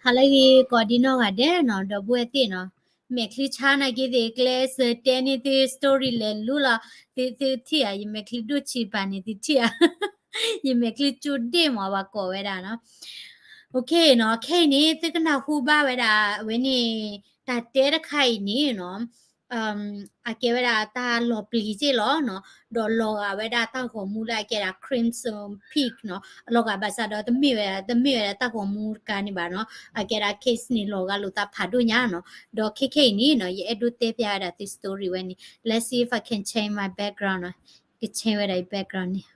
ဟါလၢအဂ့ၤ ကိးဒံနီၢ်ဂၤဒဲးနီၤ ဒီပုၢ်ဝဲၢ်သ့ၣ်နီၤ, မဲာ်ချံဆါနာ်က့သ့ၣ် ကျဲစၢၤတဲန့ၢ်သု story လဲၤလူလီၤ, သု သုထံၣ်ဧါ, ယမဲာ်ချံဒိၣ်ဆံးတပၤန့ၣ် သုထံၣ်ဧါ, ယမဲာ်ချံကၠိဒ့ၣ်မး ပှၤကိးဝဲဒၣ်နီၤ. အိၣ်ခ့နီၤ, ခဲအံၤန့ၣ် သုကနၢ်ဟူဘၣ်ဝဲဒၣ် အဝဲန့ၣ် တၢ်တဲတခါအံၤန့ၣ်နီၤ အကဲဝဲဒၣ်တၢ်လီၤပျံၤစ့ၢ်လီၤနီၤ, ဒီးလီၤဂာ်ဝဲဒၣ်တၢ်ဂီၤမူလၢအကဲဒၣ် Crimson Peak နီၤ, အလီၤဂာ်ဘၣ်ဆၣ်ဒီးတမ့ၢ်ဝဲဒၣ် တမ့ၢ်ဝဲဒၣ်တၢ်ဂီၤမူတခါန့ၣ်ဘၣ်နီၤ, အကဲဒၣ် case န့ၣ် လီၤဂာ်လိာ်သးဖးဒိၣ်ညါနီၤ, ဒီးခဲခဲအံၤန့ၣ်နီၤ ယအဲၣ်ဒိးတဲဖျါဝဲဒၣ်သု story ဝဲန့ၣ်, let's see if I can change my background နီၤ, က change ဝဲဒၣ်ယ background န့ၣ်,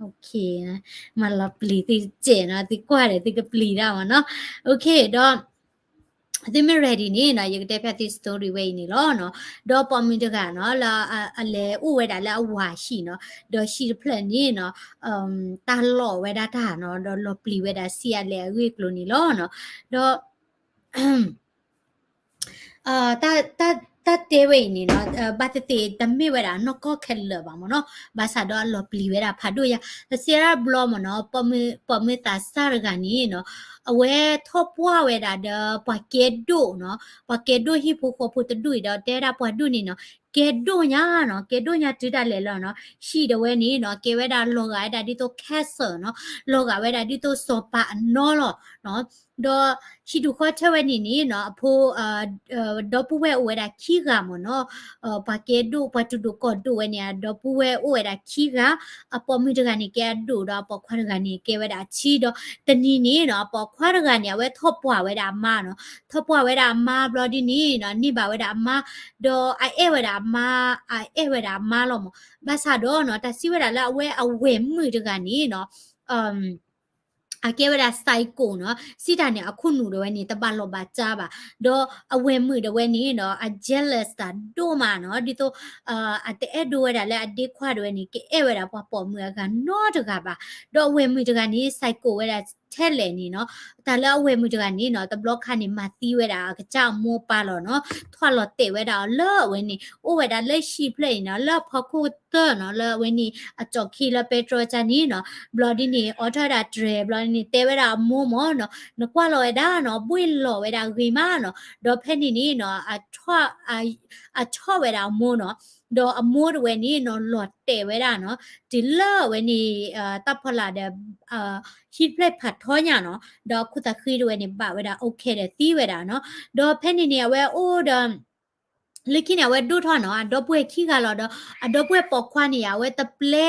မၤလီၤပျံၤသုစဲးနီၤ, သုကွၢ်ဒီးသုကပျံၤတၢ်မးနီၤ, အိၣ်ခ့ဒီး သုမ့ၢ် ready န့ၣ်နီၤ ယကတဲဖျါသု story ဝဲအံၤန့ၣ်လီၤနီၤ, ဒီးပိာ်မုၣ်တဂၤနီၤ လၢအလဲၤအိၣ်ဝဲဒၣ်လၢအဝၤဟံၣ်နီၤ, ဒီးဟံၣ်တဖျၢၣ်န့ၣ်နီၤ တၢ်လီၤဝဲဒၣ်တၢ်နီၤ, ဒီးလီၤပျံၤဝဲဒၣ်ဆံးအါလဲၣ်အဂ့ၢ်အကျိၤန့ၣ်လီၤနီၤ, ဒီး တၢ်တဲဝဲအံၤန့ၣ်နီၤ, ဘၣ်သ့ၣ်သ့ၣ်တမ့ၢ်ဝဲဒၣ်နီၢ်ကီၢ်ခဲလၢာ်ဘၣ်မးနီၤ, ဘၣ်ဆၣ်ဒီးအလီၤပျံၤဝဲဒၣ်ဖးဒိၣ်ယၤ, တစဲးရၣ်ဘျီမးနီၤ, ပိာ်မုၣ်သးစၢ်တဂၤန့ၣ်နီၤ, အဝဲထီၣ်ပှၢ်ဝဲဒၣ်ဒီးပှၤကဲဒိၣ်နီၤ, ပှၤကဲဒိၣ်ဟံၣ်ဖိဃီဖိတဒူၣ်အံၤဒီး တဲဝဲဒၣ်ပှၤဒိၣ်န့ၣ်နီၤ, ကဲဒိၣ်ညါနီၤ, ကဲဒိၣ်ညါတုၤဒၣ်လဲာ်လီၤနီၤ, ဟံၣ်ဒၣ်ဝဲန့ၣ်နီၤ ကဲဝဲဒၣ်လီၤဂာ်ဝဲဒၣ်ဒ်သိး castle နီၤ, လီၤဂာ်ဝဲဒၣ်ဒ်သိးစီၤပၤအနီလီၤနီၤ, ဒီးဟံၣ်ဒူၣ်ဃီထၢဝဲန့ၣ်န့ၣ်နီၤ, အဖိ ဒီပုၢ်ဝဲၢ်အိၣ်ဝဲဒၣ်ခံဂၤမးနီၤ, ပှၤကဲဒိၣ် ပှၤတုၤဒိၣ်ကီၢ်ဒိၣ်ဝဲန့ၣ် အဒီပုၢ်ဝဲၢ်အိၣ်ဝဲဒၣ်ခံဂၤ, အပိာ်မုၣ်တဂၤန့ၣ်ကဲအဒိၣ်ဒီး အပိာ်ခွါတဂၤန့ၣ်ကဲဝဲဒၣ်အဆံဒီး တနံၤန့ၣ်နီၤ အပိာ်ခွါတဂၤန့ၣ် အဝဲထီၣ်ပှၢ်ဝဲဒၣ်အမါနီၤ, ထီၣ်ပှၢ်ဝဲဒၣ်အမါဘျီဒ်န့ၣ်နီၤ န့ၢ်ဘၣ်ဝဲဒၣ်အမါ, ဒီးအအဲၣ်ဝဲဒၣ်အမါ, အအဲၣ်ဝဲဒၣ်အမါလီၤမး, ဘၣ်ဆၣ်ဒီးနီၤ တၢ်စံးဝဲဒၣ်လၢအဝဲအဝဲၢ်မုၣ်တဂၤန့ၣ်နီၤ အကဲဝဲဒၣ် psycho နီၤ, စံးတၢ်န့ၣ် အခိၣ်နူာ်ဒၣ်ဝဲန့ၣ် တဘၣ်လီၢ်ဘၣ်စးဘၣ်, ဒီးအဝဲၢ်မုၣ်ဒၣ်ဝဲန့ၣ်နီၤ အ jealous တၢ်ဒိၣ်မးနီၤ, ဒ်သိး အတအဲၣ်ဒိးဝဲဒၣ်လၢအဒ့ခွါဒၣ်ဝဲန့ၣ် ကအဲၣ်ဝဲဒၣ်ပှၤပိာ်မုၣ်အဂၤနီတဂၤဘၣ်, ဒီးအဝဲၢ်မုၣ်တဂၤန့ၣ် psycho ဝဲဒၣ်ထဲလဲၣ်န့ၣ်နီၤ, တၢ်လၢအဝဲၢ်မုၣ်တဂၤန့ၣ်နီၤ တဘျီခါန့ၣ် မၤသံဝဲဒၣ်အကစၢ်အမိၢ်ပၢ်လီၤနီၤ, ထွါလီၤတဲာ်ဝဲဒၣ်အီၤလၢအဝဲန့ၣ် အိၣ်ဝဲဒၣ်လၢဟံၣ်ဖျၢၣ်အံၤနီၤ လၢအဖီခိၣ်ကတၢၢ်နီၤ လၢအဝဲန့ၣ် အကၠီၣ်ခံလၢပဲတြီကၢ်န့ၣ်နီၤ, ဘျီဒ်န့ၣ် အိးထီၣ်ဝဲဒၣ်တြဲၤ ဘျီဒ်န့ၣ် တဲဝဲဒၣ်အမိၢ်မးနီၤ, နကွၢ်လီၤဝဲဒၣ်နီၤ ဘှ့ၣ်လီၤဝဲဒၣ်ဂ့ၤမးနီၤ, ဒီးဖဲန့ၣ်န့ၣ်နီၤ အဆီၣ်ဝဲဒၣ်အမိၢ်နီၤ, ဒီးအမိၢ်တဝဲန့ၣ်နီၤ လီၤတဲာ်ဝဲဒၣ်နီၤ, တုၤလၢအဝဲန့ၣ် တၢ်ဖီလာ်ဒီး ဟံၣ်ဖျၢၣ်ဖးထီညါနီၤ, ဒီးအခိၣ်သးဃံတဝဲန့ၣ် ဘၣ်ဝဲဒၣ် okay ဒီးသံဝဲဒၣ်နီၤ, ဒီးဖဲန့ၣ်န့ၣ် အဝဲအိၣ်ဒီး လၢခံန့ၣ် အဝဲဒိၣ်ထီၣ်နီၤ အဒီပုၢ်ဝဲၢ်ခံဂၤလီၤဒီး အဒီပုၢ်ဝဲၢ်ပိာ်ခွါန့ၣ် အဝဲတပျဲ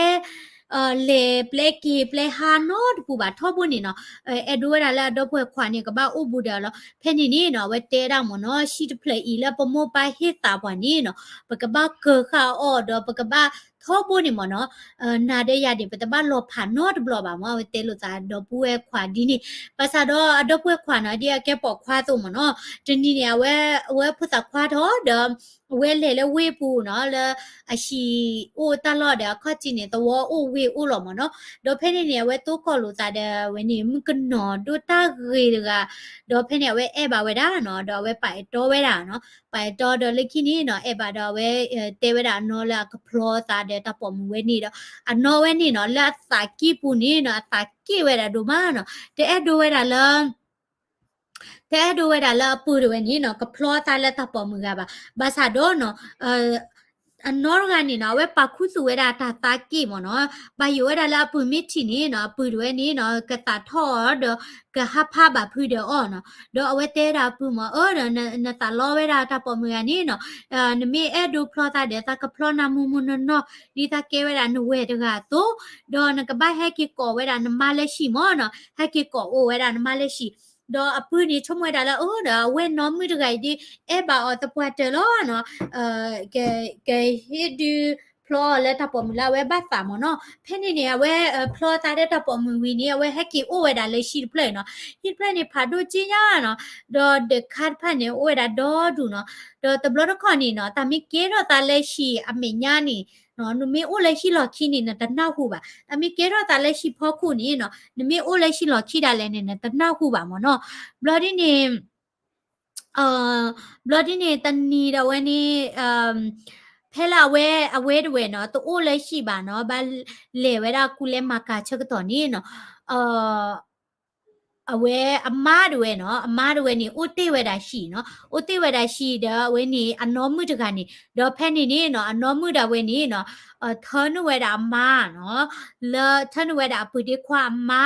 လဲၤပျဲက့ၤပျဲဟါနီတပူၤဘၣ်ထီဘိန့ၣ်နီၤ, အဲၣ်ဒိးဝဲဒၣ်လၢအဒီပုၢ်ဝဲၢ်ခွါန့ၣ် ကဘၣ်အိၣ်ဘူးဒီးအီၤလီၤ. ဖဲန့ၣ်န့ၣ်နီၤ အဝဲတဲဒၣ်မ့ၢ်နီၤ ဟံၣ်တဖျၢၣ်အံၤလၢပမိၢ်ပၢ်ဟ့ၣ်သးပှၤန့ၣ်နီၤ ပကဘၣ်ကၢၤဃာ်အီၤဒီးပကဘၣ်ထီဘိန့ၣ်မ့ၢ်နီၤ, နၤဒီးယၤန့ၣ် ပတဘၣ်လီၤဖးနီတဘျီဘၣ်မ့ၢ် အဝဲတဲလိာ်သးဒီပုၢ်ဝဲၢ်ခွါဒ်န့ၣ်. ဘၣ်ဆၣ်ဒီးအဒီပုၢ်ဝဲၢ်ခွါနီၤ ဒ်အကဲပိာ်ခွါအသိးမ့ၢ်နီၤ တနံၤန့ၣ် အဝဲ အဝဲဖိသၣ်ခွါထီၣ်ဒီး အဝဲလဲၤလၢဝ့ၢ်ပူၤနီၤ လၢအဟံၣ်အိၣ်တၢ်လီၢ်ဒီး အခီၣ်ထံးန့ၣ် သဝီအိၣ်ဝ့ၢ်အိၣ်လီၤမ့ၢ်နီၤ. ဒီးဖဲန့ၣ်န့ၣ် အဝဲတိၢ်ကီၢ်လိာ်သးဒီး အဝဲန့ၣ် မုၣ်ကနီၤဒိၣ်တၢ်ဂ့ၤတဂၤ, ဒီးဖဲန့ၣ် အဝဲအဲၣ်ဘၣ်ဝဲဒၣ်နီၤ ဒီးအဝဲပာ်အဲၣ်တီဝဲဒၣ်နီၤ, ပာ်အဲၣ်တီဒီးလၢခံန့ၣ်နီၤ အဲၣ်ဘၣ်ဒီးအဝဲ တဲဝဲဒၣ်အနီၢ်လၢအကဖျီသးဒီးတၢ်ပိာ်မုၣ်ဝဲန့ၣ်ဒီး အနီၢ်ဝဲန့ၣ်နီၤ လၢအသးကံၢ်ပူၤန့ၣ်နီၤ အသးကံၢ်ဝဲဒၣ်ဒိၣ်မးနီၤ တအဲၣ်ဒိးဝဲဒၣ်လၢ တအဲၣ်ဒိးဝဲဒၣ်လၢအပုၢ်တဝဲန့ၣ်နီၤ ကဖျီသးလၢတၢ်ပိာ်မုၣ်ဂၤဘၣ်. ဘၣ်ဆၣ်ဒီးနီၤ အနီၢ်တဂၤန့ၣ်နီၤ အဝဲပာ်ခူသူၣ်ဝဲဒၣ်တၢ်သးကံၢ်မ့ၢ်နီၤ, ဘၣ်ယိၣ်ဝဲဒၣ်လၢအပုၢ်မ့ၢ်ထံၣ်န့ၣ်နီၤ အပုၢ်တဝဲန့ၣ်နီၤ ကသးထီၣ်အီၤဒီး ကဟးဖးဘၣ်ဖုးဒီးအီၤနီၤ. ဒီးအဝဲတဲဒၣ်အပုၢ်မ့ၢ် အၢ ဒီးနသးလီဝဲဒၣ်တၢ်ပိာ်မုၣ်ဂၤန့ၣ်နီၤ နမ့ၢ်အဲၣ်ဒိးဖျီသးဒီး သးကဖျီနၤမုၢ်မုၢ်နီၢ်နီၢ် ဒ်သးကဲဝဲဒၣ်နဝဲၢ်တဂၤအသိး, ဒီးနကဘၣ်ဟဲက့ၤကိးဝဲဒၣ်နမါလၢဟံၣ်မ့ၢ်နီၤ, ဟဲက့ၤကိးအိၣ်ဝဲဒၣ်နမါလၢဟံၣ်. ဒီးအပုၢ်န့ၣ်ဆိကမိၣ်ဝဲဒၣ်လၢ အၢ ဒီးအဝဲၢ်နီၢ်မုၣ်တဂၤအံၤဒ် အဲၣ်ဘၣ်အီၤသပှၢ်တၢၢ်လီၤနီၤ, ကဟ့ၣ်ဒုးဖျီအီၤလၢတၢ်ပိာ်မုၣ်လၢအဝဲဘၣ်သးမ့ၢ်နီၤ. ဖဲန့ၣ်န့ၣ် အဝဲဖျီသးလၢတၢ်ပိာ်မုၣ်ဝံၤန့ၣ် အဝဲဟဲက့ၤအိၣ်ဝဲဒၣ်လၢဟံၣ်တဖျၢၣ်နီၤ. ဟံၣ်တဖျၢၣ်န့ၣ်ဖးဒိၣ်က့ညါနီၤ, ဒီးဒၢးခါတဖၣ်န့ၣ် အိၣ်ဝဲဒၣ်ဒီဒူၣ်နီၤ. ဒီးတဘျီတခီၣ်န့ၣ်နီၤ တၢ်မ့ၢ်ကဲထီၣ်သးလၢဟံၣ်အမဲာ်ညါန့ၣ် နမ့ၢ်အိၣ်လၢဟံၣ်လီၢ်ခံန့ၣ် နတနၢ်ဟူဘၣ်. တၢ်မ့ၢ်ကဲထီၣ်သးလၢဟံၣ်ဖီခိၣ်န့ၣ်နီၤ နမ့ၢ်အိၣ်လၢဟံၣ်လီၢ်ခံဒၣ်လဲာ်န့ၣ် နတနၢ်ဟူဘၣ်မ့ၢ်နီၤ. ဘျီဒ်န့ၣ် ဘျီဒ်န့ၣ် တနံၤဒီးဝဲန့ၣ် ဖဲလၢအဝဲ အဝဲတဝဲနီၤ တအိၣ်လၢဟံၣ်ဘၣ်နီၤ ဘၣ်လဲၤဝဲဒၣ်ကူလဲၤမၤကၤဆၢကတီၢ်န့ၣ်နီၤ အ အဝဲအမါတဝဲနီၤ, အမါတဝဲန့ၣ် အိၣ်တ့ၢ်ဝဲဒၣ်ဟံၣ်နီၤ, အိၣ်တ့ၢ်ဝဲဒၣ်ဟံၣ်ဒီးအဝဲန့ၣ် အနီၢ်မုၣ်တဂၤန့ၣ်, ဒီးဖဲန့ၣ်န့ၣ်နီၤ အနီၢ်မုၣ်ဒၣ်ဝဲန့ၣ်နီၤ ထၢနုာ်ဝဲဒၣ်အမါနီၤ, လၢထၢနုာ်ဝဲဒၣ်အပုၢ်ဒ့ခွါအမါ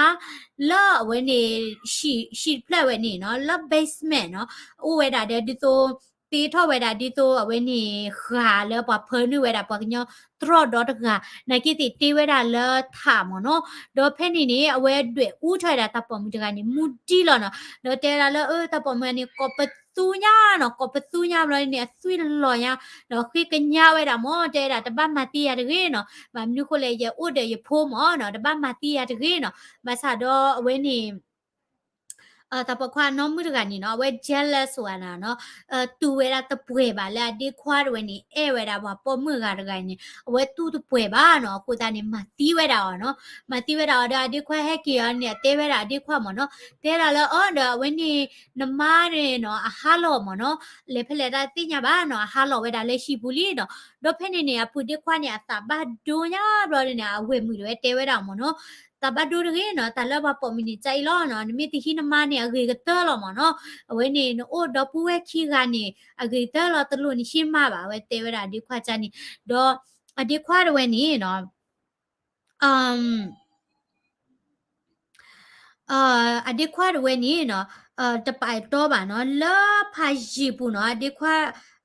လၢအဝဲန့ၣ် ဟံၣ်တဖျၢၣ်ဝဲန့ၣ်နီၤ လၢ basement နီၤ, အိၣ်ဝဲဒၣ်ဒီးဒ်သိး တ့ထီၣ်ဝဲဒၣ်ဒ်သိးအဝဲန့ၣ် ဃာ်လၢပှၤဖၢနုာ်ဝဲဒၣ်ပှၤကညီတြီၢ်ဒီတဂၤ, နာ်က့သ့ၣ်တ့ဝဲဒၣ်လၢထးမ့ၢ်နီၤ, ဒီးဖဲန့ၣ်န့ၣ် အဝဲဒွဲၣ်အူထီၣ်ဝဲဒၣ်တၢ်ပိာ်မုၣ်တဂၤန့ၣ် မူဒံလီၤနီၤ, ဒီးတဲဝဲဒၣ်လၢ အၢ တၢ်ပိာ်မုၣ်န့ၣ် ကိးပသူညါနီၤ, ကိးပသူညါဘျီန့ၣ် အသွံၣ်လီၤညါ, ဒီးဃ့ကညးဝဲဒၣ်မ့ၢ် တဲဝဲဒၣ် တဘၣ်မၤသံယၤတဂ့ၤနီၤ, ဘၣ်မနုၤဃိလဲၣ် ယအိၣ်ဒီးယဖိမ့ၢ်နီၤ, တဘၣ်မၤသံယၤတဂ့ၤနီၤ, ဘၣ်ဆၣ်ဒီးအဝဲန့ၣ် တၢ်ပိာ်ခွါအနီၢ်မုၣ်တဂၤန့ၣ်နီၤ အဝဲ jealous ဝဲဒၣ်နီၤ, တူၢ်ဝဲဒၣ်တပှဲၤဘၣ်လၢအဒ့ခွါတဝဲန့ၣ် အဲၣ်ဝဲဒၣ်ပှၤပိာ်မုၣ်ဂၤတဂၤန့ၣ် အဝဲတူၢ်တပှဲၤဘၣ်နီၤ, အဃိသတးန့ၣ် မၤသံဝဲဒၣ်အီၤနီၤ, မၤသံဝဲဒၣ်အီၤဒီးအဒ့ခွါဟဲက့ၤအီၤန့ၣ် အတဲဝဲဒၣ်အဒ့ခွါမ့ၢ်နီၤ, တဲဒၣ်လၢအီၤဒီးအဝဲန့ၣ် နမါန့ၣ်နီၤ အဟးလီၤမ့ၢ်နီၤ, လဲၤဖဲလဲၣ်တၢ်သ့ၣ်ညါဘၣ်နီၤ, အဟးလီၤဝဲဒၣ်လၢဟံၣ်ပူၤလံနီၤ, ဒီးဖဲန့ၣ်န့ၣ် အပုၢ်ဒ့ခွါန့ၣ် အသးဘၣ်ဒိညါဘျီန့ၣ် အဝဲၢ်မုၣ်တဝဲတဲဝဲဒၣ်မ့ၢ်နီၤ တၢ်ဘၣ်ဒိတဂ့ၤနီၤ, တၢ်လၢပှၤပိာ်မုၣ်န့ၣ် ကအံၤလီၤနီၤ, နမ့ၢ်တဟံးနမါန့ၣ် အဂ့ၤကတၢၢ်လီၤမ့ၢ်နီၤ, အဝဲန့ၣ် နအိၣ်ဒီပုၢ်ဝဲၢ်ခံဂၤန့ၣ် အဂ့ၤကတၢၢ်လီၤ, တလိၣ်နဟံးနမါဘၣ်, အဝဲတဲဝဲဒၣ်အဒ့ခွါကန့ၣ်, ဒီးအဒ့ခွါတဝဲန့ၣ်နီၤ အဒ့ခွါတဝဲန့ၣ်နီၤ တပာ်အဲၣ်တီဘၣ်နီၤ, လၢဖးယံာ်ပူၤနီၤ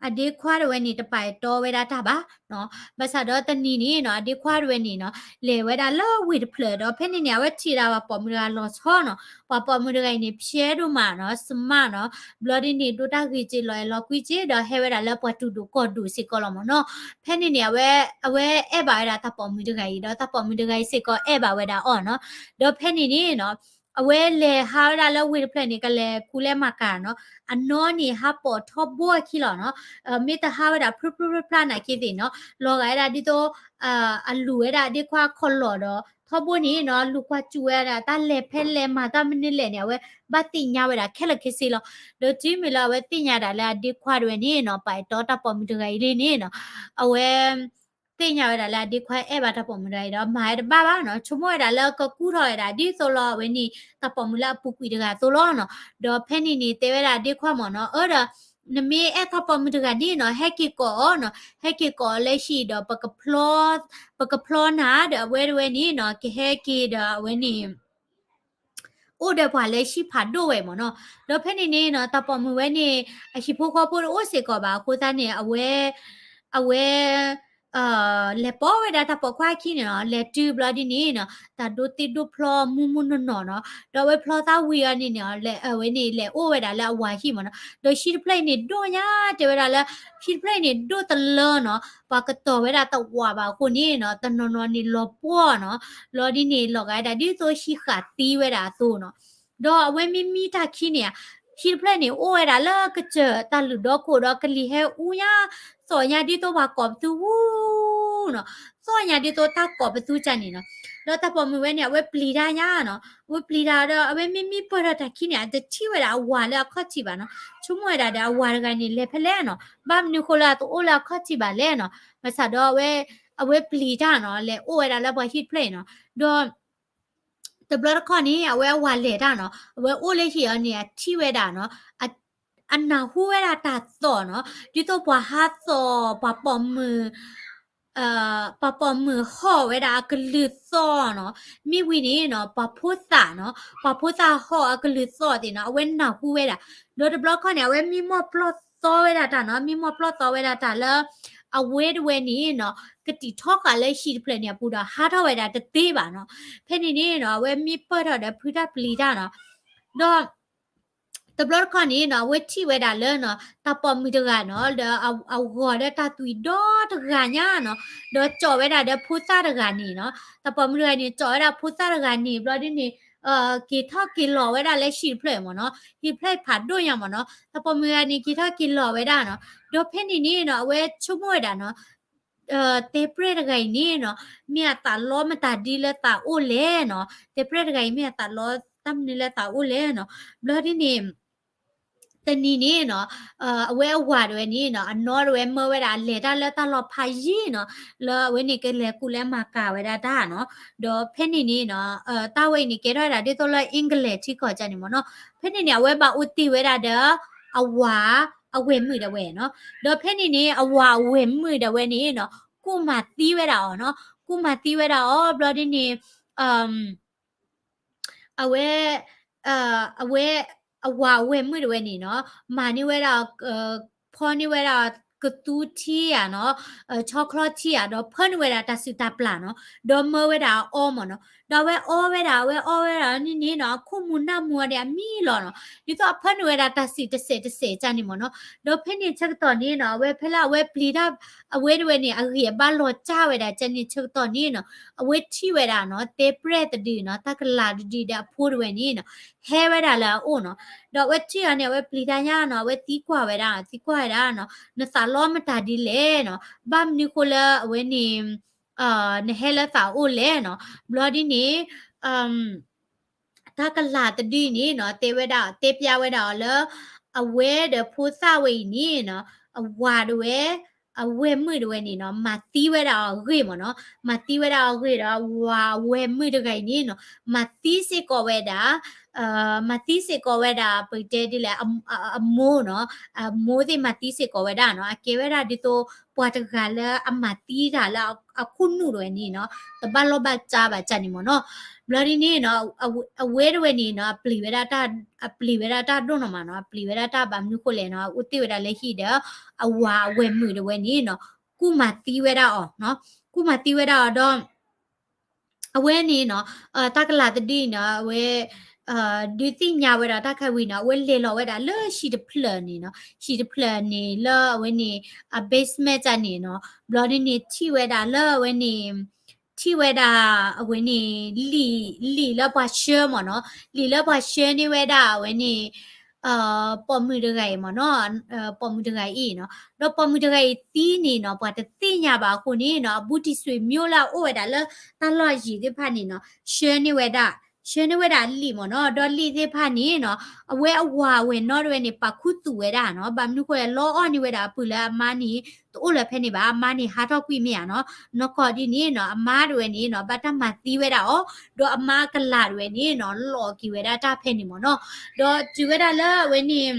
အဒ့ခွါတဝဲန့ၣ် တပာ်အဲၣ်တီဝဲဒၣ်တၢ်ဘၣ်နီၤ, ဘၣ်ဆၣ်ဒီးတနံၤန့ၣ်နီၤ အဒ့ခွါတဝဲန့ၣ်နီၤ လဲၤဝဲဒၣ်လၢဝ့ၢ်တဖျၢၣ်ဒီး ဖဲန့ၣ်န့ၣ် အဝဲထံၣ်ဒၣ်ပှၤပိာ်မုၣ်တဂၤလီၤဆီနီၤ, ပှၤပိာ်မုၣ်တဂၤအံၤန့ၣ် ဖျဲးဒိၣ်မးနီၤ စမၢ်နီၤ, ဘျီဒ်န့ၣ် ဒိးတၢ်ဂ့ၤစ့လီၤအဲၣ်လီၤကွံစ့ ဒီးဟဲဝဲဒၣ်လၢပှၤတူၢ်ဒိၣ်ကီၢ်ဒိၣ်စ့ၢ်ကီးလီၤမ့ၢ်နီၤ, ဖဲန့ၣ်န့ၣ် အဝဲအဲၣ်ဘၣ်ဝဲဒၣ်တၢ်ပိာ်မုၣ်တဂၤအံၤ ဒီးတၢ်ပိာ်မုၣ်တဂၤအံၤစ့ၢ်ကီးအဲၣ်ဘၣ်ဝဲဒၣ်အီၤနီၤ, ဒီးဖဲန့ၣ်န့ၣ်နီၤ အဝဲလဲၤဟးဝဲဒၣ်လၢဝ့ၢ်တဖျၢၣ်န့ၣ် ကလဲၤခူလဲၤမၤကၤနီၤ, အနီၢ်န့ၣ်ဟးပိာ်ထီဘိအခံလီၤနီၤ, မ့ၢ်တဟးဝဲဒၣ်ဖျိဖျိဖျါဖျါနာ်က့သ့ၣ်နီၤ, လီၤဂာ်ဝဲဒၣ်ဒ်သိး အလူၤဝဲဒၣ်အဒ့ခွါခီၣ်လီၢ်ဒီး ထီဘိန့ၣ်နီၤ လူၤကွၢ်စူၣ်ဝဲဒၣ်တၢ်လဲၤဖဲလဲၣ်မၤတၢ်မနုၤလဲၣ်န့ၣ် အဝဲဘၣ်သ့ၣ်ညါဝဲဒၣ်ခဲလၢာ်ခဲဆ့လီၤ, ဒီးတုၤမ့ၢ်လၢအဝဲသ့ၣ်ညါဒၣ်လၢအဒ့ခွါတဝဲန့ၣ်နီၤ ပာ်အဲၣ်တီတၢ်ပိာ်မုၣ်တဂၤအံၤလံန့ၣ်နီၤ, အဝဲ သ့ၣ်ညါဝဲဒၣ်လၢအဒ့ခွါအဲၣ်ဘၣ်တၢ်ပိာ်မုၣ်တဂၤအံၤဒီး မၤဝဲတဘၣ်ဘၣ်နီၤ, ဆိကမိၣ်ဝဲဒၣ်လၢကကူၣ်ထီၣ်ဝဲဒၣ်ဒ်သိးလီၤ အဝဲန့ၣ် တၢ်ပိာ်မုၣ်လၢအပူၤကွံာ်တဂၤအသိးလီၤနီၤ, ဒီးဖဲန့ၣ်န့ၣ် တဲဝဲဒၣ်အဒ့ခွါမ့ၢ်နီၤ, အၢဒီး နမ့ၢ်အဲၣ်တၢ်ပိာ်မုၣ်တဂၤန့ၣ်နီၤ ဟဲက့ၤကိးအီၤနီၤ, ဟဲက့ၤကိးအီၤလၢဟံၣ်ဒီး ပကဖျီနၤဒီး အဝဲတဝဲန့ၣ်နီၤ ကဟဲက့ၤဒီးအဝဲန့ၣ် အိၣ်ဒီးပှၤလၢဟံၣ်ဖးဒိၣ်ဝဲမ့ၢ်နီၤ, ဒီးဖဲန့ၣ်န့ၣ်နီၤ တၢ်ပိာ်မုၣ်ဝဲန့ၣ် အဟံၣ်ဖိဃီဖိတအိၣ်စ့ၢ်ကီးဘၣ်အဃိသတးန့ၣ် အဝဲ အဝဲ လဲၤပိာ်ဝဲဒၣ်တၢ်ပိာ်ခွါအခံန့ၣ်နီၤ, လဲၤတုၤဘျီဒ်န့ၣ်နီၤ တၢ်ဒိသ့ၣ်ဒိၣ်ဖျီမူမူနီၢ်နီၢ်နီၤ, ဒီးအဝဲဖျီသးဝံၤအီၤန့ၣ်န့ၣ် အဝဲန့ၣ်လဲၤအိၣ်ဝဲဒၣ်လၢအဝၤဟံၣ်မ့ၢ်နီၤ, ဒီးဟံၣ်တဖျၢၣ်အံၤန့ၣ်ဒိၣ်ညါ တဲဝဲဒၣ်လၢ ဟံၣ်တဖျၢၣ်အံၤန့ၣ်ဒိၣ်တလၢနီၤ, ပှၤကတီၤဝဲဒၣ်တဝးဘၣ်အဃိန့ၣ်နီၤ တနီၤနီၤန့ၣ်လီၤပှီၢ်နီၤ, ဘျီဒ်န့ၣ် လီၤဂာ်ဝဲဒၣ်ဒ်သိးဟံၣ်ဃာ်သံဝဲဒၣ်အသိးနီၤ, ဒီးအဝဲမ့မ့ၢ်တၢ်ခံန့ၣ် ဟံၣ်တဖျၢၣ်န့ၣ် အိၣ်ဝဲဒၣ်လၢကစၢၢ်တၢ်လုၢ်ဒီခိၣ်ဒီးကလံၤဟဲအူညါ, သီၣ်ညါဒ်သိးပှၤကိးပသူဝူနီၤ, သီၣ်ညါဒ်သိးတၢ်ကိးပသူကန့ၣ်နီၤ, ဒီးတၢ်ပိာ်မုၣ်ဝဲန့ၣ် အဝဲပျံၤတၢ်ညါနီၤ, အဝဲပျံၤတၢ်ဒီး အဝဲမ့မ့ၢ်ပၢၢ်ထီၣ်တၢ်ခံန့ၣ် အတထံၣ်ဝဲဒၣ်အဝၤလၢအခီၣ်ထံးဘၣ်နီၤ, ဆိကမိၣ်ဝဲဒၣ်ဒီးအဝၤတဂၤန့ၣ် လဲၤဖဲလဲၣ်နီၤ, ဘၣ်မနုၤဃိလၢအတအိၣ်လၢအခီၣ်ထံးဘၣ်လဲၣ်နီၤ, ဘၣ်ဆၣ်ဒီးအဝဲ အဝဲပျံၤတၢ်နီၤ, လဲၤအိၣ်ဝဲဒၣ်လၢပှၤဟံၣ်တဖျၢၣ်အံၤနီၤ, ဒီး တဘျီတခီၣ်န့ၣ် အဝဲအဝၤလဲၤတၢ်နီၤ, အဝဲအိၣ်လၢဟံၣ်အီၤန့ၣ် အထံၣ်ဝဲဒၣ်နီၤ, အ အနၢ်ဟူဝဲဒၣ်တၢ်သီၣ်နီၤ, ဒ်သိးပှၤဟးသီၣ် ပှၤပိာ်မုၣ် ပှၤပိာ်မုၣ်ဟီၣ်ဝဲဒၣ်အကလုၢ်သီၣ်နီၤ, မ့ၢ်ဝံၤန့ၣ်နီၤ ပှၤဖိသၣ်နီၤ, ပှၤဖိသၣ်ဟီၣ်အကလုၢ်သီၣ်သ့ၣ်နီၤ, အဝဲနၢ်ဟူဝဲဒၣ်, ဒီးတဘျီခီၣ်န့ၣ် အဝဲမံမီၢ်ပျီၢ်သီဝဲဒၣ်တၢ်နီၤ, မံမီၢ်ပျီၢ်သီဝဲဒၣ်တၢ်လၢ အဝဲတဝဲန့ၣ်နီၤ ကတံာ်ထီဃာ်လၢဟံၣ်တဖျၢၣ်န့ၣ်အပူၤဒီး ဟးထီၣ်ဝဲဒၣ်တသ့ဘၣ်နီၤ, ဖဲန့ၣ်န့ၣ်နီၤ အဝဲမံပၢၢ်ထီၣ်ဒီးဖုတၢ်ပျံၤတၢ်နီၤ, ဒီး တဘျီတခီၣ်န့ၣ်နီၤ အဝဲထံၣ်ဝဲဒၣ်လၢနီၤ တၢ်ပိာ်မုၣ်တဂၤနီၤ ဒီးအဂီၤဒီးတၢ်သွံၣ်ဒီတဂၤညါနီၤ, ဒီးကၠီၣ်ဝဲဒၣ်ဒီးဖိသၣ်တဂၤန့ၣ်နီၤ, တၢ်ပိာ်မုၣ်တဂၤန့ၣ် ကၠီၣ်ဝဲဒၣ်ဖိသၣ်တဂၤန့ၣ် ဘျီဒ်န့ၣ် က့ၤထီၣ်က့ၤလီၤဝဲဒၣ်လၢဟံၣ်တဖျၢၣ်မ့ၢ်နီၤ, ဟံၣ်တဖျၢၣ်ဖးဒိၣ်ညါမ့ၢ်နီၤ, တၢ်ပိာ်မုၣ်တဂၤန့ၣ် က့ၤထီၣ်က့ၤလီၤဝဲဒၣ်နီၤ, ဒီးဖဲန့ၣ်န့ၣ်နီၤ အဝဲဆိကမိၣ်ဝဲဒၣ်နီၤ တဲပှဲၢ်တဂၤအံၤန့ၣ်နီၤ မ့ၢ်အသးလီမတၤဒ်လၢသးအိၣ်လဲၣ်နီၤ, တဲပှဲၢ်တဂၤအံၤ မ့ၢ်အသးလီတၢ်မနုၤလၢသးအိၣ်လဲၣ်နီၤ, ဘျီဒ်န့ၣ် တနံၤန့ၣ်နီၤ အဝဲအဝၤတဝဲန့ၣ်နီၤ အနီၢ်တဝဲမၢဝဲဒၣ်အလဲၤတၢ်လၢတၢ်လီၤဖးယံာ်နီၤ လၢအဝဲန့ၣ်ကလဲၤကူးလၢမၤကၤဝဲဒၣ်တၢ်နီၤ ဒီးဖဲန့ၣ်န့ၣ်နီၤ တၢ်ဝဲအံၤန့ၣ် ကဲထီၣ်ဝဲဒၣ်ဒ်သိးလၢ England ထံကီၢ်ကန့ၣ်မ့ၢ်နီၤ ဖဲန့ၣ်န့ၣ် အဝဲဘၣ်အိၣ်တ့ၢ်ဝဲဒၣ်ဒီး အဝၤအဝဲၢ်မုၣ်ဒၣ်ဝဲနီၤ ဒီးဖဲန့ၣ်န့ၣ် အဝၤအဝဲၢ်မုၣ်ဒၣ်ဝဲန့ၣ်နီၤ ကူၣ်မၤသံဝဲဒၣ်အီၤနီၤ ကူၣ်မၤသံဝဲဒၣ်အီၤ ဘျီဒ်န့ၣ် အဝဲ အဝဲ အဝၤအဝဲၢ်မုၣ်တဝဲန့ၣ်နီၤ မၤန့ၢ်ဝဲဒၣ် ဖီန့ၢ်ဝဲဒၣ်ကသူထံဧါနီၤ ဆီချီထံဧါ ဒီးဖၢန့ၢ်ဝဲဒၣ်တၢ်စုၣ်တၢ်ပျၢ်နီၤ ဒီးမၢဝဲဒၣ်အီမ့ၢ်နီၤ ဒီးအဝဲအီဝဲဒၣ် အဝဲအီဝဲဒၣ်န့ၣ်န့ၣ်နီၤ အခိၣ်မူၤနၢ်မူၤအီၤဒီးအမံလီၤနီၤ ဒ်သိးအဖၢန့ၢ်ဝဲဒၣ်တၢ်စုၣ်တစဲးတစဲးကန့ၣ်မ့ၢ်နီၤ ဒီးဖဲန့ၣ်ဆၢကတီၢ်န့ၣ်နီၤ အဝဲဖဲလၢအဝဲပျံၤတၢ် အဝဲတဝဲန့ၣ် အဂံၢ်အဘါလီၤကၢ်ဝဲဒၣ်ကန့ၣ်ဆၢကတီၢ်န့ၣ်နီၤ အဝဲထံၣ်ဝဲဒၣ်နီၤ တဲပြဲၢ်တဒုနီၤ တၢ်ကလၤတဒုဒီးအဖိတဝဲန့ၣ်နီၤ ဟဲဝဲဒၣ်လၢအအိၣ်နီၤ ဒီးအဝဲထံၣ်အီၤန့ၣ် အဝဲပျံၤတၢ်ညါနီၤ အဝဲသံကွၢ်ဝဲဒၣ် သံကွၢ်ဝဲဒၣ်နီၤ နသးလီမတၤဒ်လဲၣ်နီၤ ဘၣ်မနုၤဃိလၢအဝဲန့ၣ် နဟဲလၢသးအိၣ်လဲၣ်နီၤ ဘျီဒ်န့ၣ် တၢ်ကလၤတဒုအံၤန့ၣ်နီၤ တဲဝဲဒၣ် တဲပျါဝဲဒၣ်အီၤလၢ အဝဲဒီးဖိသၣ်ဝဲအံၤန့ၣ်နီၤ အဝၤတဝဲ အဝဲၢ်မုၣ်တဝဲန့ၣ်နီၤ မၤသံဝဲဒၣ်အီၤအဂ့ၢ်မ့ၢ်နီၤ မၤသံဝဲဒၣ်အီၤအဂ့ၢ်ဒီး ဝၤအဝဲၢ်မုၣ်တဂၤအံၤန့ၣ်နီၤ မၤသံစ့ၢ်ကီးဝဲဒၣ် မၤသံစ့ၢ်ကီးဝဲဒၣ် ပတဲဒ်လဲၣ် အမိၢ်နီၤ အမိၢ်သ့ၣ်မၤသံစ့ၢ်ကီးဝဲဒၣ်နီၤ အကဲဝဲဒၣ်ဒ်သိး ပှၤတဂၤလၢအမၤသံတၢ်လၢအခိၣ်နူာ်တဝဲန့ၣ်နီၤ တဘၣ်လီၢ်ဘၣ်စးဘၣ်ကန့ၣ်မ့ၢ်နီၤ ဘျီဒ်န့ၣ်နီၤ အဝဲတဝဲန့ၣ်နီၤ အပျံၤဝဲဒၣ်တၢ် အပျံၤဝဲဒၣ်တၢ်ဒိၣ်နီၤမးနီၤ အပျံၤဝဲဒၣ်တၢ်ဘၣ်မနုၤဃိလဲၣ်နီၤ အအိၣ်တ့ၢ်ဝဲဒၣ်လၢဟံၣ်ဒီး အဝၤအဝဲၢ်မုၣ်တဝဲန့ၣ်နီၤ ကူၣ်မၤသံဝဲဒၣ်အီၤနီၤ ကူၣ်မၤသံဝဲဒၣ်အီၤဒီး အဝဲန့ၣ်နီၤ တၢ်ကလၤတဒုအံၤနီၤ အဝဲ ဒုးသ့ၣ်ညါဝဲဒၣ်တၢ်ခဲဝံၤနီၤ အဝဲလဲၤလီၤဝဲဒၣ်လၢဟံၣ်တဖျၢၣ်န့ၣ်နီၤ ဟံၣ်တဖျၢၣ်န့ၣ်လၢအဝဲန့ၣ် အ basement တၢ်န့ၣ်နီၤ ဘျီဒ်န့ၣ် ထံၣ်ဝဲဒၣ်လၢအဝဲန့ၣ် ထံၣ်ဝဲဒၣ် အဝဲန့ၣ် လံာ် လံာ်လၢပှၤဆှၢမ့ၢ်နီၤ လံာ်လၢပှၤဆှၢန့ၢ်ဝဲဒၣ်အဝဲန့ၣ် ပိာ်မုၣ်တဂၤအံၤမ့ၢ်နီၤ ပိာ်မုၣ်တဂၤအံၤနီၤ ဒီးပိာ်မုၣ်တဂၤအံၤသံန့ၣ်နီၤ ပှၤတသ့ၣ်ညါဘၣ်အဃိန့ၣ်နီၤ အဘူးတံၢ်ဆွေမျိုးလၢအအိၣ်ဝဲဒၣ်လၢတၢ်လီၢ်ယံၤသ့ၣ်တဖၣ်န့ၣ်နီၤ ဆှၢန့ၢ်ဝဲဒၣ် ဆှၢန့ၢ်ဝဲဒၣ်လံာ်မ့ၢ်နီၤ ဒီးလံာ်သ့ၣ်တဖၣ်န့ၣ်နီၤ အဝဲအဝၤအဝဲၢ်နီတဝဲန့ၣ် ပာ်ခူသူၣ်ဝဲဒၣ်နီၤ ဘၣ်မနုၤဃိလဲၣ် လီအီၣ်န့ၢ်ဝဲဒၣ်အပုၢ်လၢအမါန့ၣ် တအိၣ်လၢၤဖဲန့ၣ်ဘၣ် အမါန့ၣ်ဟးထီၣ်ကွံာ်မ့ၢ်ဧါနီၤ နီၢ်ကီၢ်ဒ်န့ၣ်နီၤ အမါတဝဲန့ၣ်နီၤ ဘၣ်တၢ်မၤသံဝဲဒၣ်အီၤ ဒီးအမါကလၤတဝဲန့ၣ်နီၤ လီၤက့ၤဝဲဒၣ်တၢ်ဖဲန့ၣ်မ့ၢ်နီၤ ဒီးတုၤဝဲဒၣ်လၢအဝဲန့ၣ်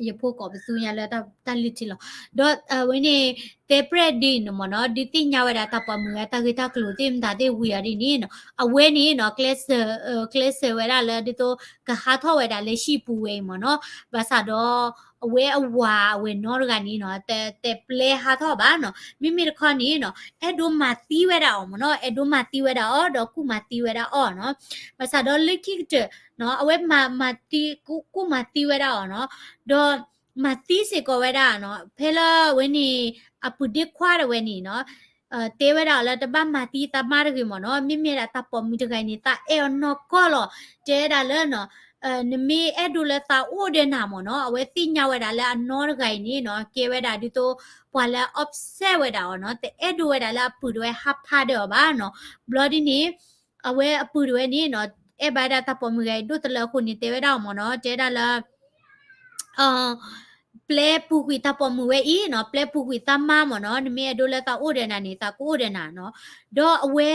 ယဖိကိးပသူညါလၢတၢ်လုၢ်ထံလီၤ ဒီးအဝဲန့ၣ် တဲပြဲၢ်ဒ်န့ၣ်မ့ၢ်နီၤ ဒုးသ့ၣ်ညါဝဲဒၣ်တၢ်ပိာ်မုၣ်ဝဲတၢ်ဂ့ၢ်တၢ်ကျိၤသ့ၣ်မတၤသ့ၣ်ဝံၤအီၤဒ်န့ၣ်နီၤ အဝဲန့ၣ်နီၤ ကျဲးစၢး ကျဲးစၢးဝဲဒၣ်လၢဒ်သိး ကဟးထီၣ်ဝဲဒၣ်လၢဟံၣ်ပူၤဝဲအံၤမ့ၢ်နီၤ ဘၣ်ဆၣ်ဒီး အဝဲအဝၤအဝဲၢ်နီတဂၤန့ၣ်နီၤ တ တပျဲဟးထီၣ်ဘၣ်နီၤ မ့မ့ၢ်တခီန့ၣ်နီၤ အဲၣ်ဒိးမၤသံဝဲဒၣ်အီၤမ့ၢ်နီၤ အဲၣ်ဒိးမၤသံဝဲဒၣ်အီၤ ဒီးကူၣ်မၤသံဝဲဒၣ်အီၤနီၤ ဘၣ်ဆၣ်ဒီးလၢခံကတၢၢ်နီၤ အဝဲမၤ မၤသံ ကူၣ် ကူၣ်မၤသံဝဲဒၣ်အီၤနီၤ ဒီး မၤသံစ့ၢ်ကီးဝဲဒၣ်နီၤ ဖဲလၢအဝဲန့ၣ် အပုၢ်ဒ့ခွါတဝဲန့ၣ်နီၤ တဲဝဲဒၣ်အီၤလၢတဘၣ်မၤသံသးမါတဂ့ၤမ့ၢ်နီၤ မ့မ့ၢ်ဒၣ်တၢ်ပိာ်မုၣ်တဂၤအံၤန့ၣ် သးအဲၣ်အီၤနီၢ်ကီၢ်လီၤ တဲဝဲဒၣ်လၢနီၤ နမ့ၢ်အဲၣ်ဒိးလၢသးအိၣ်ဒီးနၤမ့ၢ်နီၤ အဝဲသ့ၣ်ညါဝဲဒၣ်လၢအနီတဂၤအံၤန့ၣ်နီၤ ကဲဝဲဒၣ်ဒ်သိး ပှၤလၢ upset ဝဲဒၣ်အီၤနီၤ တအဲၣ်ဒိးဝဲဒၣ်လၢအပုၢ်တဝဲဟးဖးဒီးအီၤဘၣ်နီၤ ဘျီဒ်န့ၣ် အဝဲအပုၢ်တဝဲန့ၣ်နီၤ အဲၣ်ဘၣ်ဝဲဒၣ်တၢ်ပိာ်မုၣ်ဂၤအံၤဒိၣ်တလၢအဃိန့ၣ် တဲဝဲဒၣ်အီၤမ့ၢ်နီၤ တဲဝဲဒၣ်လၢ ပျဲပူၤကွံာ်တၢ်ပိာ်မုၣ်ဝဲအံၤနီၤ ပျဲပူၤကွံာ်သးမါမ့ၢ်နီၤ နမ့ၢ်အဲၣ်ဒိးလၢသးအိၣ်ဒီးနၤန့ၣ် သးကအိၣ်ဒီးနၤနီၤ ဒီးအဝဲ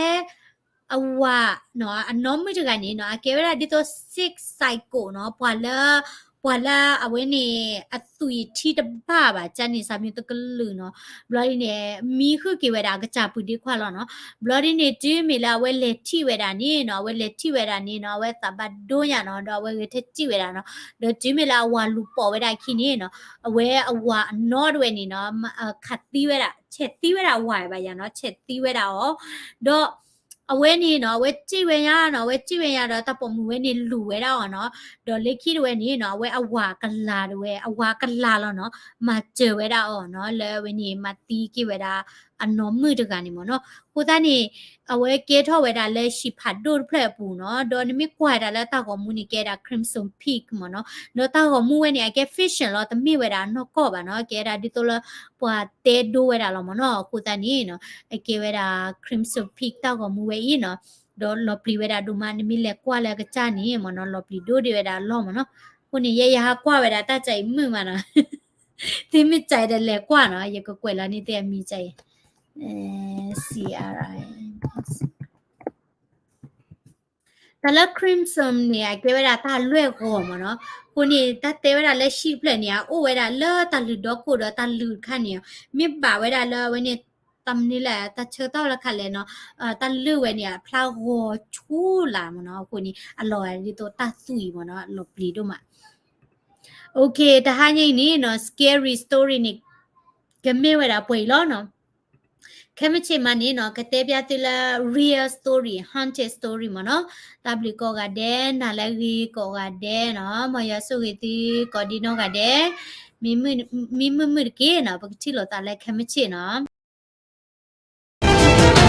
အဝၤနီၤ အနီၢ်မုၣ်တဂၤန့ၣ်နီၤ အကဲဝဲဒၣ်ဒ်သိး sick psycho နီၤ ပှၤလၢ ပှၤလၢအဝဲန့ၣ် အသွံၣ်ထံတဘၣ်ဘၣ် ကန့ၣ် စၢ်မံၤတကလုာ်နီၤ ဘျီဒ်န့ၣ် မံဃုာ်က့ၤဝဲဒၣ်အကစၢ်ပုၢ်ဒ့ခွါလီၤနီၤ ဘျီဒ်န့ၣ် တုၤမ့ၢ်လၢအဝဲလဲၤထံၣ်ဝဲဒၣ်န့ၣ်နီၤ အဝဲလဲၤထံၣ်ဝဲဒၣ်န့ၣ်နီၤ အဝဲသးဘၣ်ဒိညါနီၤ ဒီးအဝဲဂဲၤထၢၣ်ထံၣ်ဝဲဒၣ်နီၤ ဒီးတုၤမ့ၢ်လၢအဝၤလူၤပိာ်ဝဲဒၣ်အခံန့ၣ်နီၤ အဝဲအဝၤအနီၢ်တဝဲန့ၣ်နီၤ ခးသံဝဲဒၣ် ဆဲးသံဝဲဒၣ်အဝၤဘၣ်ယၤနီၤ ဆဲးသံဝဲဒၣ်အီၤ ဒီး အဝဲန့ၣ်နီၤ အဝဲစံၣ်ဝဲညါနီၤ အဝဲစံၣ်ဝဲညါဒီးတၢ်ပိာ်မုၣ်ဝဲန့ၣ်လူၤဝဲဒၣ်အီၤနီၤ ဒီးလၢခံတဝဲန့ၣ်နီၤ အဝဲအဝၤကလၤတဝဲ အဝၤကလၤလီၤနီၤ မၤစၢၤဝဲဒၣ်အီၤနီၤ လၢအဝဲန့ၣ် မၤသံက့ၤဝဲဒၣ် အနီၢ်မုၣ်တဂၤန့ၣ်မ့ၢ်နီၤ အဃိသတးန့ၣ် အဝဲကဲထီၣ်ဝဲဒၣ်လၢဟံၣ်ဖးဒိၣ်တဖျၢၣ်အပူၤနီၤ ဒီးနမ့ၢ်ကွၢ်ဝဲဒၣ်လၢတၢ်ဂီၤမူန့ၣ် ကဲဒၣ် Crimson Peak မ့ၢ်နီၤ ဒီးတၢ်ဂီၤမူဝဲန့ၣ် အကဲ fiction လီၤ တမ့ၢ်ဝဲဒၣ်နီၢ်ကီၢ်ဘၣ်နီၤ ကဲဒၣ်ဒ်သိးလၢ ပှၤတဲဒိဝဲဒၣ်လီၤမ့ၢ်နီၤ အဃိသတးန့ၣ်နီၤ အကဲဝဲဒၣ် Crimson Peak တၢ်ဂီၤမူဝဲအံၤနီၤ ဒီးလီၤပျံၤဝဲဒၣ်ဒိၣ်မး နမ့ၢ်လဲၤကွၢ်လၢအကစၢ်န့ၣ်မ့ၢ်နီၤ လီၤပျံၤဒိၣ်ဒံးဝဲဒၣ်အလီၢ်မ့ၢ်နီၤ အဃိန့ၣ် ယဲယဟးကွၢ်ဝဲဒၣ်တၢ်ကအံၤမုာ်မးနီၤ, သုမ့ၢ်စံးဒီးလဲၤကွၢ်နီၤ, ယကကွဲးလီၤန့ၢ်သုအမံၤကအံၤ, C R I, တၢ်လၢ crimson န့ၣ် အကဲဝဲဒၣ်တၢ်လွဲၢ်ဂီၤမးနီၤ. အဃိန့ၣ် တၢ်တဲဝဲဒၣ်လၢ sheet တဖျၢၣ်န့ၣ် အအိၣ်ဝဲဒၣ်လၢတၢ်လုၢ်ဒီခိၣ်ဒီးတၢ်လုၢ်တခါန့ၣ်, မ့ၢ်ဘၣ်ဝဲဒၣ်လၢအဝဲန့ၣ် တၢ်မနုၤလဲၣ် တၢ်ဆၢကတီၢ်လၢခါလဲၣ်နီၤ, တၢ်လုၢ်ဝဲန့ၣ် အဖျါဂီၤဆူလၢ်မးနီၤ. အဃိန့ၣ် အလီၤဂာ်ဒ်သိးတၢ်သွံၣ်အံၤမးနီၤ, အလီၤပျံၤဒိၣ်မး. Okay, တဟါညါအံၤန့ၣ်နီၤ scary story န့ၣ် ကမ့ၢ်ဝဲဒၣ်ပှဲၤအံၤလီၤနီၤ. ခဲမုၢ်ဆ့ၣ်မးန့ၣ်နီၤ ကတဲပျၢ်သုလၢ real story, haunted story မးနီၤ. တၢ်ဘျုးကိးဂၤဒဲး, နၤလၢအဂ့ၤကိးဂၤဒဲးနီၤ, မ်ယွၤဆိၣ်ဂ့ၤသုကိးဒံနီၢ်ဂၤဒဲး, မံမုာ်မုာ်တက့ၢ်နီၤ, ပကထံၣ်လိာ်သးလၢခဲမုၢ်ဆ့ၣ်နီၤ.